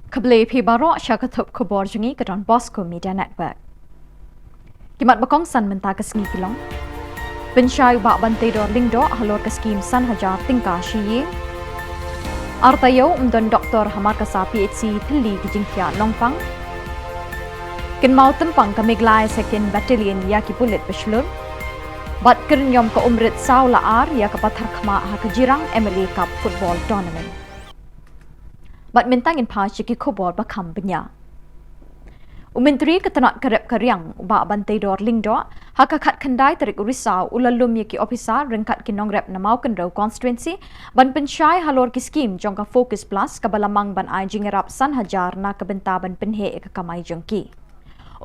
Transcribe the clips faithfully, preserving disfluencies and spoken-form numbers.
Khublei phi baroh sha ka thup khubor jong ngi ka Don Bosco Media Network. Ki mat ba kongsan mynta ka sngi ki long: Pynshai u Bah Banteidor Lyngdoh halor ka skim san hajar tyngka shi ïing. Ar taïew ym don doktor ha Markasa P H C thylli ki jingthiah nongpang. Kynmaw tympang ka Meghalaya Second Battalion ïa ki pulit ba shlur. Bad kyrñiom ka Umrit saw la ar ïa ka Patharkhmah ha ka Jirang M L A Cup Football Tournament. Bad mynta ngin phai sha ki khubor ba kham bniah. U Myntri ka tnat ka rep ka riang u Bah Banteidor Lyngdoh ha ka khatkhyndai tarik u Risaw u la lum ïa ki ophisar ryngkat ki nongrep na Mawkynrew constituency ban pynshai halor ki skim jong ka Focus Plus kaba la mang ban ai jingïarap san hajar na ka bynta ban pynheh ïa ka kamai jong ki.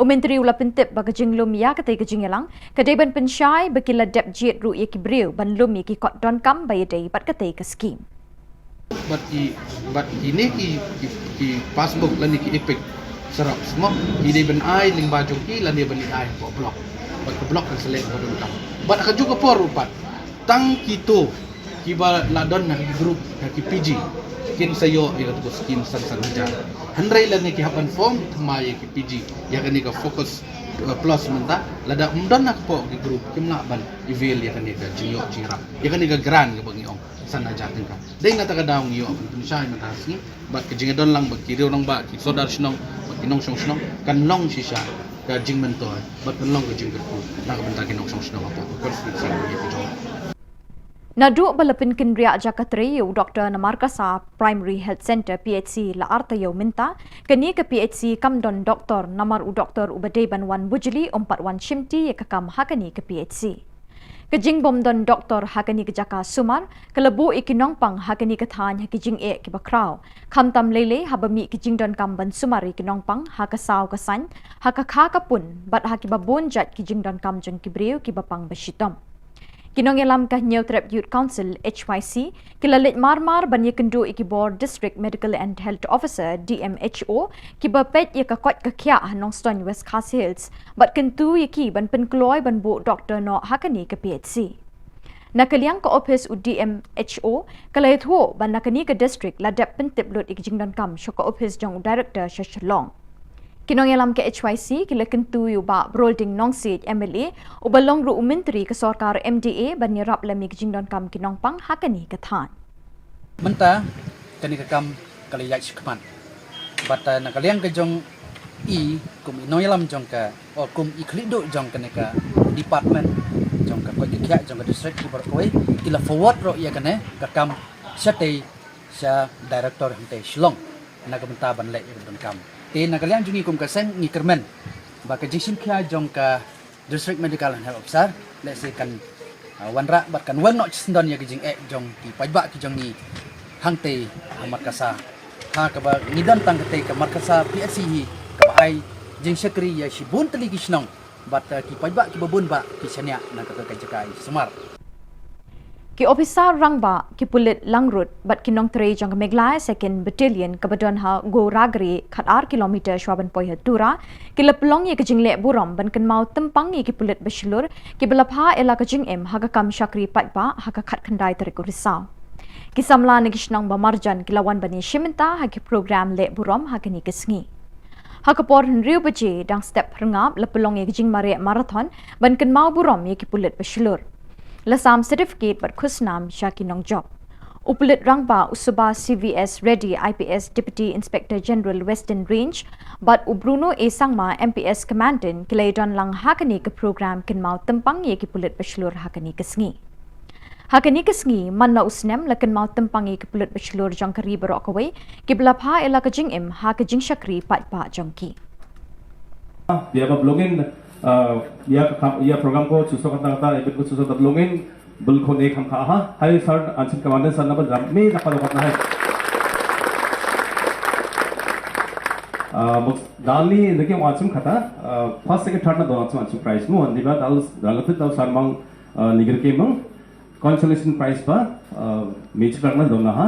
U Myntri u la pyntip ba ka jinglum ïa katei ka jingïalang ka dei ban pynshai ba ki la dep jied ruh ïa ki briew ban lum ïa ki kot donkam ba ïadei bad katei ka skim. Bad ki, bad kine ki, ki, ki passbook lane ki EPIC sarap semua ki dei ban ai lyngba jong ki lane ban ai hapoh block. Bad ka block kan select ba donkam. Bad ha kajuh ka por ruh pat tang kito kiba la don ha ki group ha ki P G kin sa ïoh ïa katu ka skim san san hajar. Hynrei lane ki hap ban form thymmai ïa ki P G ïa kane ka Focus, eh, Plus mynta, lada ym don ha kpoh ki group kim lah ban avail ïa kane ka jingïoh jingïarap ïa kane ka grant kaba ngi ong san hajar tyngka. Dei na kata ka daw ngi ïoh ban pynshai mynta ka sngi bad ka jingïadon lang bad ki riew rangbah, ki sordar shnong bad ki nongshong shnong kan long shisha ka jingmyntoi bad kan long ka jingkyrkhu na ka bynta ki nongshong shnong hapoh ka constituency jong ngi. Naduh ba la pynkynriah jaka trei ïa u doktor na Markasa Primary Health Centre P H C la ar taïew mynta, kane ka P H C kam don doktor namar u doktor uba dei ban wan bujli um pat wan shimti ïa ka kam ha kane ka P H C. Ka jingbym don doktor ha kane ka jaka sumar ka la buh ïa ki nongpang ha kane ka thaiñ ha ki jingeh kiba khraw, khamtam lei lei haba mih ki jingdonkam ban sumar ïa ki nongpang ha ka saw ka saiñ, ha ka kha ka pun bad ha kiba bun jait ki jingdonkam jong ki briew kiba pang ba shitom. Ki nongïalam ka Hynñiewtrep Youth Council, H Y C, ki la leit mar mar ban ïakynduh ïa ki bor District Medical and Health Officer, D M H O, kiba peit ïa ka koit ka khiah ha Nongstoiñ, West Khasi Hills bad kyntu ïa ki ban pynkloi ban buh doktor noh ha kane ka P H C. Na ka liang ka ophis u D M H O ka la ïathuh ba na kane ka district la dep pyntip lut ïa ki jingdonkam sha ka ophis jong u director sha Shillong. Ki nongïalam ka H Y C ki la kyntu ïa u Bah Brolding Nongsiej M L A uba long ruh u myntri ka sorkar M D A ban ïarap lem ïa ki jingdonkam ki nongpang ha kane ka thaiñ. Mynta kane ka kam ka la ïaid shakhmat. Bad, eh, na ka liang ka jong i kum i nongïalam jong ka, o kum i khlieh duh jong kane ka department jong ka koit ka khiah jong ka district ki baroh kawei ki la forward ruh ïa kane ka kam shatei sha director hangtei Shillong na ka bynta ban leh ïa ka donkam. Te na ka liang jong ngi kum ka seng ngi kyrmen ba ka jingshim khia jong ka District Medical and Health Officer lehse kan, ah, wanrah bad kan wan noh shisyndon ïa ka jingeh jong ki paidbah ki jong ngi hangtei ha Markasa. Ha kaba ngi don tang katei ka Markasa P H C hi kaba ai jingshakri ïa shibun tylli ki shnong bad, ah, ki paidbah kiba bun bah ki shaniah na kata ka jaka i sumar. Ki ophisar rangbah, ki pulit langrut bad ki nongtrei jong ka Meghalaya Second Battalion kaba don ha Gowragre, khatar kilometer shwa ban poi ha Tura, ki la pynlong ïa ka jingleh burom ban kynmaw tympang ïa ki pulit ba shlur kiba la phah ïa la ka jingim ha ka kam shakri paidbah ha ka khatkhyndai tarik u Risaw. Ki samla na ki shnong ba marjan ki la wan ban ïashim bynta ha ki program leh burom ha kane ka sngi. Ha ka por hynriew baje dang step pyrngap la pynlong ïa ka jingmareh marathon ban kynmaw burom ïa ki pulit ba shlur. La sam certificate bad khusnam sha ki nongjop. U pulit rangbah u Subhas C V S Reddy I P S, Deputy Inspector General Western Range, bad u Bruno A Sangma M P S Commandant ki la ïadon lang ha kane ka program kynmaw tympang ïa ki pulit ba shlur ha kane ka sngi. Ha kane ka sngi man la u snem la kynmaw tympang ïa ki pulit ba shlur jong ka ri baroh kawei kiba la phah ïa la ka jingim ha ka jingshakri paidbah jong ki. Ïa ba blongin, uh, ïa ka kam, ïa program ko chuso kata kata, ïa bit ko chuso kata blongin, bul ko ne kam ka ha. Hai sir, ansin commander sir na ba jam me na palo kata hai. Uh, bok dali ne ke wansum kata, uh, first, second, third na don wansum wansum prize mo, andi ba dal, dal tu dal sar mang, uh, nigir ke mang. Consolation prize ba, uh, major rank na dona ha.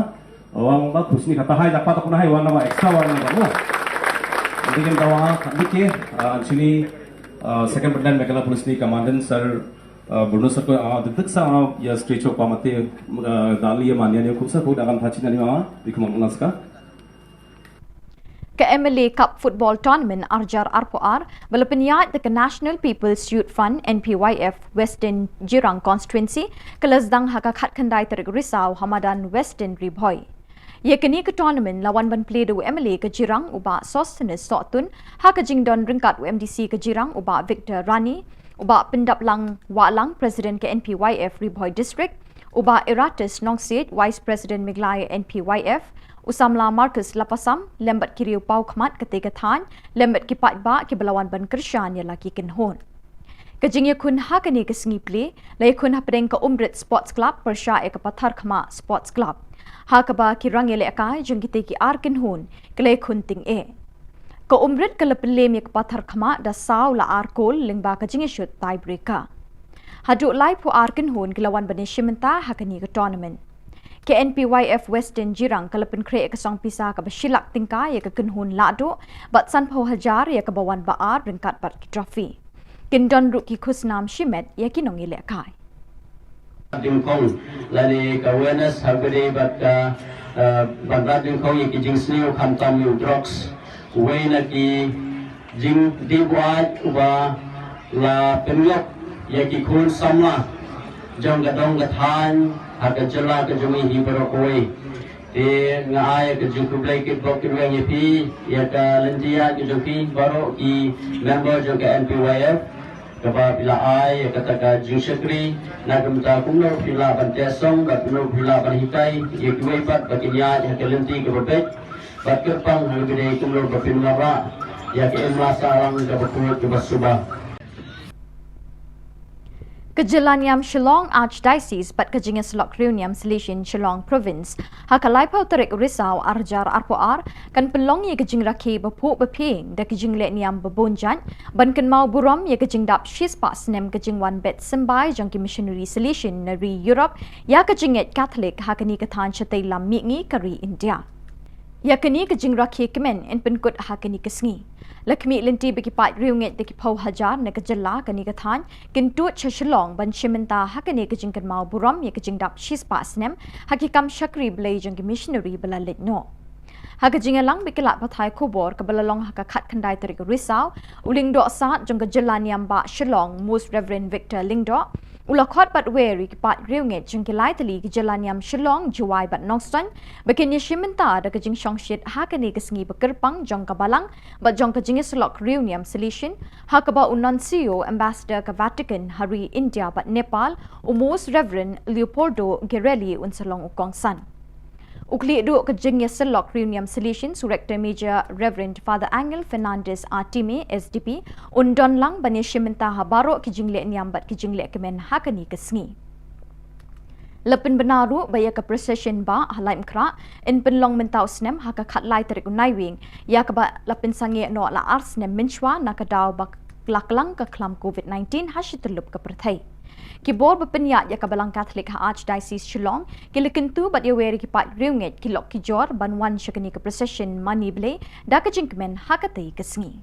Wang ba khusni kata hai dapat aku na hai wan na ba extra wan na ba mo. Nanti kan tawa ha, nanti ke, uh, actually, uh, second battalion Meghalaya Police ni commandant sir, uh, Bruno sir ko, uh, detik sa, uh, ya stage ko mate, uh, dali ya mania ni khub sa ko dakan thachi na ni ma, di khum naska. Ka M L A Cup Football Tournament arjar arpor ba la pynïaid da ka National People's Youth Front N P Y F Western Jirang Constituency ka la sdang ha ka khatkhyndai tarik Risaw ha madan Western Ri Bhoi. Ïa kane ka tournament la wan ban plie da u M L A ka Jirang u Bah Sosthenes Sohtun, ha ka jingdon ryngkat u M D C ka Jirang u Bah Victor Rani, u Bah Pyndaplang Wahlang, President ka N P Y F Ri Bhoi District, u Bah Eratus Nongsiej, Vice President Meghalaya N P Y F, u samla Marcus Lapasam, lem bad ki riew paw khmat katei ka thaiñ, lem bad ki paidbah kiba la wan ban kyrshan ïa la ki kynhun. Ka jingïakhun ha kane ka sngi plie la ïakhun hapdeng ka Umrit Sports Club pyrshah ïa ka Patharkhmah Sports Club, ha kaba ki rangïalehkai jong kitei ki ar kynhun ki la ïakhun tyngeh. Ka Umrit ka la pynlem ïa ka Patharkhmah da saw la ar kol lyngba ka jingïashut tiebreaker. Haduh laiphew ar kynhun ki la wan ban ïashim bynta ha kane ka tournament. Ka N P Y F Western Jirang ka la pynkhreh ïa ka song pisa kaba shi lak tyngka ïa ka kynhun lahduh bad sanphew hajar ïa kaba wan ba ar ryngkat bad ki trophy. Kin don ruh ki khusnam shimet ïa ki nongïalehkai. Dyngkhong lane ka awareness ha kane bad ka, eh, ban rat dyngkhong ïa ki jingsniew khamtam ïa u drugs. Uwei na ki jingdih buaid uba la pynïap ïa ki khun samla jong ka dong ka thaiñ ha ka jylla ka jong ngi hi baroh kawei. Te nga ai ka jingkhublei kitbok kitweng ïa phi, ïa ka lynti ïaid ka jong phi baroh ki member jong ka N P Y F. Kaba phi la ai ïa kata ka jingshakri na ka bynta kumno phi lah ban teh song, bad kumno phi lah ban hikai ïa kiwei pat ba kin ïaid ha ka lynti kaba beit, bad kyrpang ha kaba dei kumno ba phin wanrah ïa ka imlang sahlang kaba khuid kaba suba. Ka Jylla Niam Shillong Archdiocese bad ka Jingïasyllok Riewniam Salesian Shillong Province, ha ka laiphew tarik Risaw arhajar arphew ar, kan pynlong ïa ka jingrakhe baphuh baphieng da ka jingleh niam babun jait ban kynmaw burom ïa ka jingdap shispah snem ka jingwan bet symbai jong ki missionary Salesian na ri Europe ïa ka jingngeit Katholik ha kane ka thaiñ shatei lam mihngi ka ri India. Ïa kane ka jingrakhe kmen yn pynkut ha kane ka sngi. La khmih lynti ba ki paid riewngeit da ki phew hajar na ka jylla kane ka thaiñ kin tuid sha Shillong ban shim bynta ha kane ka jingkynmaw burom ïa ka jingdap shispah snem ha ki kam shakri Blei jong ki missionary ba la leit noh. Ha ka jingïalang bad ki lad pathai khubor kaba la long ha ka khatkhyndai tarik Risaw, u Lyngdoh Sad jong ka Jylla Niam Bah Shillong, Most Reverend Victor Lyngdoh, u la khot bad wer ïa ki paid riewngeit jong ki lai tylli ki jylla niam Shillong, Jowai bad Nongstoiñ ba kin ïashim bynta da ka jingshongshit ha kane ka sngi bakyrpang jong ka Balang bad jong ka Jingïasyllok Riewniam Salesian, ha kaba u Nuncio Ambassador ka Vatican ha ri India bad Nepal, u Most Reverend Leopoldo Girelli, un sa long u kongsan. U khlieh duh ka Jingïasyllok Riewniam Salesian, u Rector Major Reverend Father Angel Fernandez Artime, S D P, un don lang ban ïashim bynta ha baroh ki jingleh niam bad ki jingleh kmen ha kane ka sngi. La pynbna ruh ba ïa ka procession bah ha Laitumkhrah yn pynlong mynta u snem ha ka khatlai tarik u Naiwieng, ïa kaba la pynsangeh noh la ar snem mynshuwa na ka daw ba la klang ka khlam covid nineteen ha shi tyllup ka pyrthei. Ki bor ba pynïaid ïa ka Balang Katholik ha Archdiocese Shillong ki la kyntu bad ïawer ïa ki paid riewngeit, ki lok ki jor ban wan sha kane ka procession mane Blei da ka jingkmen ha katei ka sngi.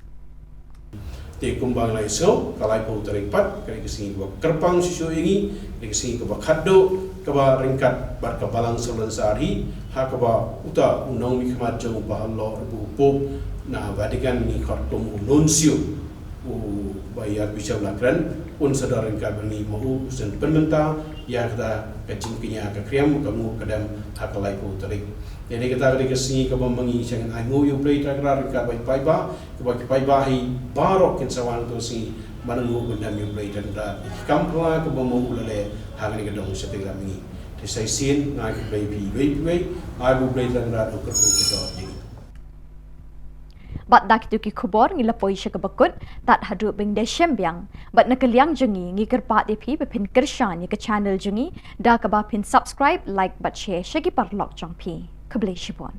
Te kumba nga la ïasngew, ka laiphew tarik pat ka dei ka sngi kaba kyrpang shuh shuh ïa ngi, ka dei ka sngi kaba khatduh kaba ryngkat bad ka Balang Sawdong Sari, ha kaba uta u nongmihkhmat jong u Bahalor u Pope na Vatican ngi khot kum u Nuncio, u Bah Archbishop la kren, un sa don ryngkat bad ngi, ma u un sa pynmynta ïa kata ka jingkñia ka kriam ka nguh ka dem ha ka laiphew tarik. Ïa kata ka dei ka sngi kaba ma ngi shah ngin ainguh ïa U Blei Trai Kynrad ryngkat bad ki paidbah, kaba ki paidbah hi baroh kin sa wan ha kata ka sngi ban nguh ban dem ïa U Blei Trai Kynrad ïa ki kam phylla kaba ma u la leh ha kane ka dong shatei lam mihngi. Te sa shisien nga ai khublei ïa phi iwei pa iwei, ai ba U Blei Trai Kynrad un kyrkhu kyrdoh ïa ngi. Bad da kito ki khubor ngi la poi sha kaba kut, tad haduh ban da shem biang. Bad na ka liang jong ngi, ngi kyrpad ïa phi ba phin kyrshan ïa ka channel jong ngi da kaba phin subscribe, like bad share sha ki paralok jong phi. Khublei shibun.